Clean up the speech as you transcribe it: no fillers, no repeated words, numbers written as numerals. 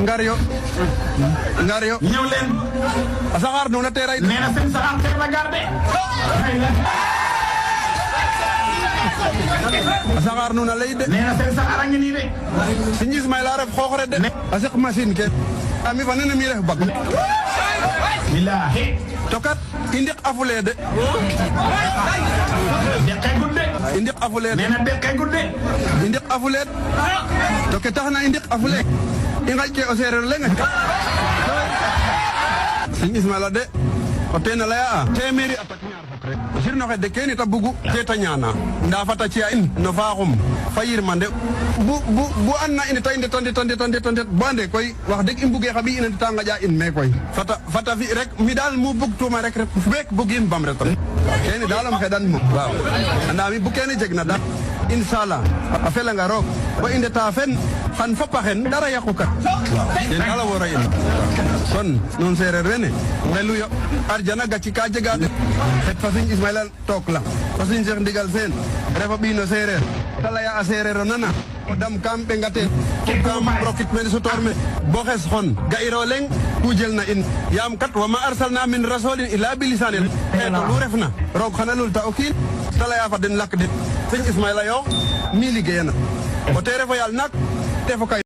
ngario ñëw leen a saxaar nuuna teeray nee na seen saxaar teer la garde a saxaar nuuna lay de nee na seen saxaar a ngi nii de Serigne Ismaïla ref xooxre de a saq machine ke ami fa nene mi ref bag bilahi to kat i ndik afule de deqe gudde i ndik afule de nee na deqe gudde i ndik afule to ke tax na i ndik afule i ngaƴ ke o seereer leŋ Serigne Ismaïla de o teena leya a téeméeri a pat ñaar fuk rek o sirno xe de kene ta bugu te ta ñaana nda fata ci'a in no faaxum fa yirmande bu an na in ta i ndet bo ande koy wax deg i mbuge xa ɓiy ina ndeta ngaƴa in me koy fata fi rek mi daal mu bugtuma rek beek bugim bam retan kene daal am xeɗan mo waaw anda mi bu kene jeg na daal inshallah a felanga roog bo i ndeta fen xan fopa xen dara yaqu kat ten daal a wora in kon nun seereer wene ngelu yo arjana gaci ka jega de xet fa Serigne Ismaïla took la fa Serigne Cheikh Ndigal Sène refa ɓiy no seereer te leya a seereer o nana o dam kam ɓengate kam rokit mene sutoor me bo xes xon ga'iro leŋ ku jel na in yaam kat wa ma arsalna min rasulin illa bi lisanil xeeto lu refna roog xana lulta o kiin te leya fa den lak de Serigne Ismaïla yo mi liggéeyana o te refo yaal nak te fo kay